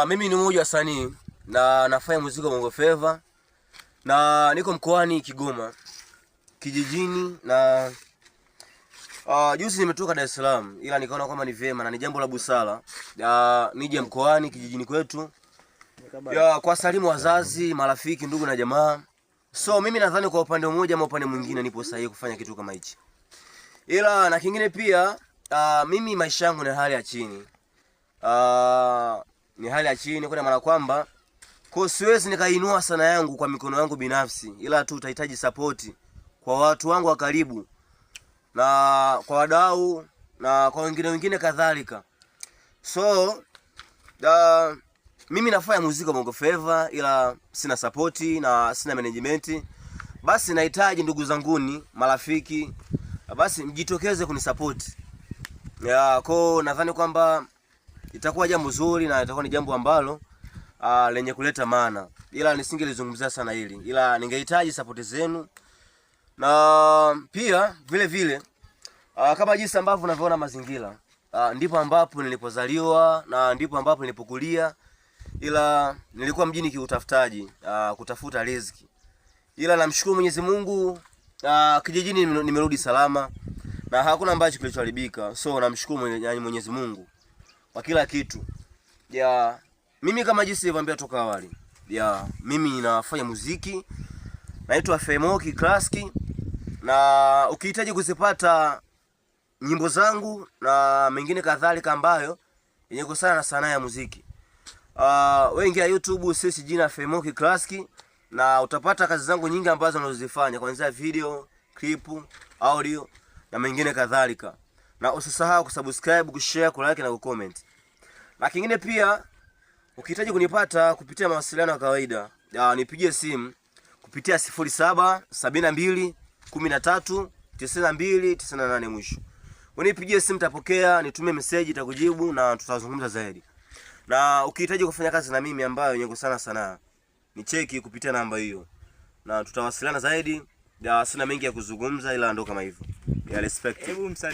Mimi ni mmoja wa wasanii na nafanya muziki wa Bongo Flava na niko mkoani Kigoma kijijini na juzi nimetoka Dar es Salaam, ila nikaona kwamba ni vyema na ni jambo la busara nije mkoani kijijini kwetu ya kwa salimu wazazi, marafiki, ndugu na jamaa. So mimi nadhani kwa upande mmoja ama upande mwingine nipo sahihi kufanya kitu kama hichi, ila na kingine pia, mimi maisha yangu ni hali ya chini, ni hali ya chini kwa maana kwamba kwa siwezi nikainua sana yangu kwa mikono yangu binafsi, ila tu utahitaji support kwa watu wangu wa karibu na kwa wadau na kwa wengine wengine kadhalika. So mimi nafanya muziki wa Bongo Flava ila sina support na sina management. Basi nahitaji ndugu zanguni, marafiki, basi mjitokeze kunisupport. Ya, ko nadhani kwamba itakuwa jambo zuri na itakuwa ni jambo ambalo lenye kuleta maana, ila nisingelizungumzia sana hili, ila ningehitaji support zenu na pia vile vile kama jinsi ambavyo unavyoona mazingira, ndipo ambapo nilipozaliwa na ndipo ambapo nilipokulia, ila nilikuwa mjini kiutafutaji, kutafuta riziki, ila namshukuru Mwenyezi Mungu, kijijini nimerudi salama na hakuna ambacho kilichoharibika, so namshukuru Mwenyezi Mungu kwa kila kitu. Ya, mimi kama jinsi nilivyoambia toka awali, ya, mimi nafanya muziki, naitwa Femoki Classic, na ukihitaji kuzipata nyimbo zangu na mengine kadhalika ambayo yenye kuhusiana na sanaa ya muziki, wewe ingia YouTube, search jina Femoki Classic na utapata kazi zangu nyingi ambazo nazozifanya kuanzia video, clip, audio na mengine kadhalika. Na usisahau kusubscribe, kushare, kulike na kucomment. Na kingine pia ukihitaji kunipata kupitia mawasiliano ya kawaida, nipigie simu kupitia 07 72 13 92 98 mwisho. Unipigie simu tapokea, nitumie message nitakujibu na tutazungumza zaidi. Na ukihitaji kufanya kazi na mimi ambayo yenye sana sana, ni cheki kupitia namba hiyo na tutawasiliana zaidi. Ya, sina mengi ya kuzungumza ila ndo kama hivyo. Ya, respect. Hebu msanii